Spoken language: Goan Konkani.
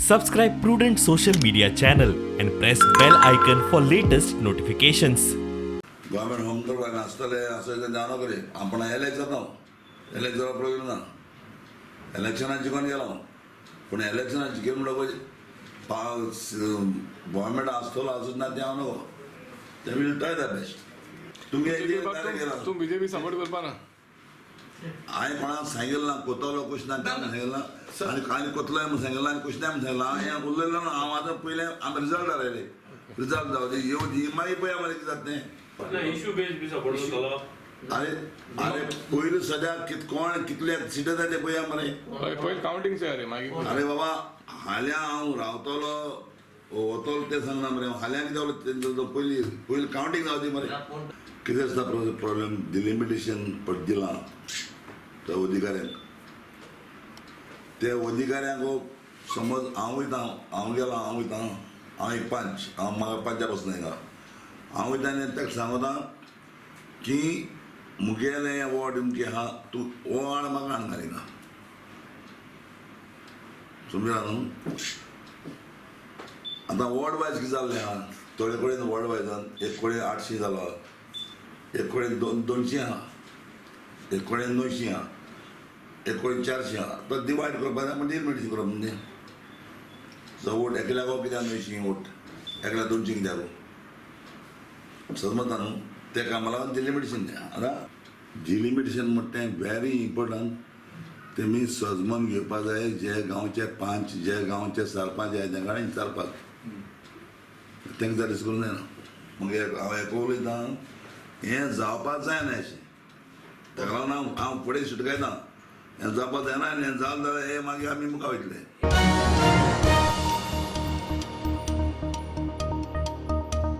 Subscribe Prudent Social Media channel and press bell icon for latest notifications. Government home करपाक नासतलें असो जावं करे आपण एलेक्ट जाता, एलेक्ट जावप प्रॉब्लेम ना. इलेक्शनान जिखून गेलो, पूण इलेक्शनान जिखले म्हणटकूच गव्हर्मेंट आसतलो आसूं ना तें हांव नको, ते will try the best. तुमी तूं बीजेपी सपोर्ट करपा ना? हांवें कोणाक सांगिल्लें ना, कोतलो कशें ना तें सांगिल्लें ना, आनी आनी कोतलोय म्हूण सांगिल्लें आनी कशें ना म्हूण सांगिल्लें. हांवें उलयलें ना. हांव आतां पयलें आमी रिजल्ट हाडयले, रिजल्ट जावं दी, येवं दी, मागीर पळया मरे कितें जाता तें. इशू बेस बी सपोर्ट करतलो? अरे अरे, पयलीं सद्याक कित कोण कितले सिटां जाय ते पळया मरे. हय, पयलीं कावंटींग चोया रे मागीर. अरे बाबा, हाल्यां हांव रावतलो वतलो तें सांगना मरे. हाल्यां कितें जालें, पयलीं पयलीं कावंटींग जावं दी मरे. कितें आसता प्रॉब्लेम, डिलिमिटेशन दिलां त्या अधिकाऱ्यांक, त्या अधिकाऱ्यांक समज हांव वयता, हांव गेलो, हांव वयता, हांव एक पंच, हांव म्हाका पंचा बसना हिंगा. हांव वयता आनी ताका सांगता की मुगेलें हें वॉर्ड अमकें आहा, तूं वॉर्ड म्हाका हाडून घालिना, समजला न्हू? आतां वॉर्ड वायज कितें जाल्लें आहा, थोडे कडेन वॉर्ड वायजान एक कडेन 800 जालो, एक कडेन 200 आहा, एक कडेन 900 आहा, एक कडेन 400 आहा. तो डिवायड करपाक जाय, म्हणजे डिलिमिटेशन करप न्ही. सो वोट एकल्याक कित्याक 900 वोट, एकल्याक 200 कित्याक, समजता न्हू? ते कामा लागून डिलिमिटेशन. आतां डिलिमिटेशन म्हणटा तें व्हेरी इम्पोर्टंट. तेमी सजमन घेवपा जाय, जे गांवचे पंच, जे गांवचे सरपंच आहाय तेंकां विचारपाक, तांकां जाल्यार करूंक जायना. मागीर हांव एक उलयतां, हें जावपाक जायना अशें, ताका लागून हांव हांव फुडें सुटकायता. हें जावपाक जायना आनी हें जालें जाल्यार हें मागीर आमी मुखार वयतले.